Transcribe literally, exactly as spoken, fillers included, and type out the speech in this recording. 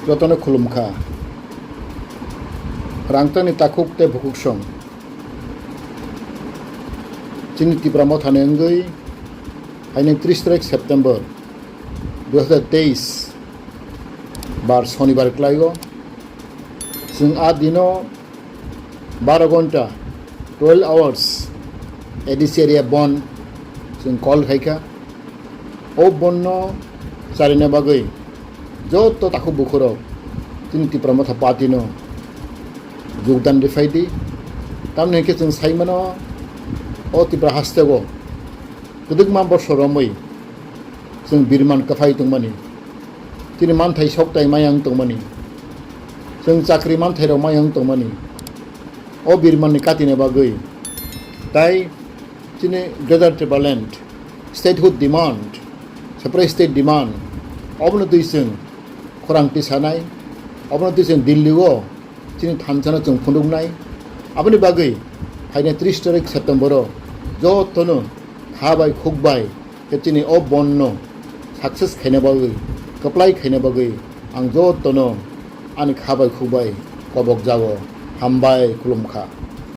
Jotono khulumkha. Rangtangni takhuk tei bukhuksong. Chini Tipra Mothani wngwi haini tris tarik September dui hazar teis bar Sonibar kwlaio. Chwng a dino baro gonta, twelve hours A D C area bon chwng call khaikha. O bonno charina bagwi joto takhuk bukhurok chini Tipra Motha Party no jogdan rifai di. Tamni hinkhe chwng saimano o Tipra hasteo kwdwkma bosor romwi chwng birman kwphai tongmani, chini manthai soktai mayang tongmani, chwng chakri manthairok mayang tongmani, o birmanni katina bagwi tai chini Greater Tipraland statehood demand, separate state demand, obono twi chwng khorang tisanai, obono twi chwng Delhi o chini thansa no chwng phunuknai. Aboni bagwi phainai tris tarik September o jotono kha bai khuk bai khe chini o bon no success khaina bagwi, kwplai khaina bagwi ang jotono ani kha bai khuk bai kobok jago. Hambai, khulumkha.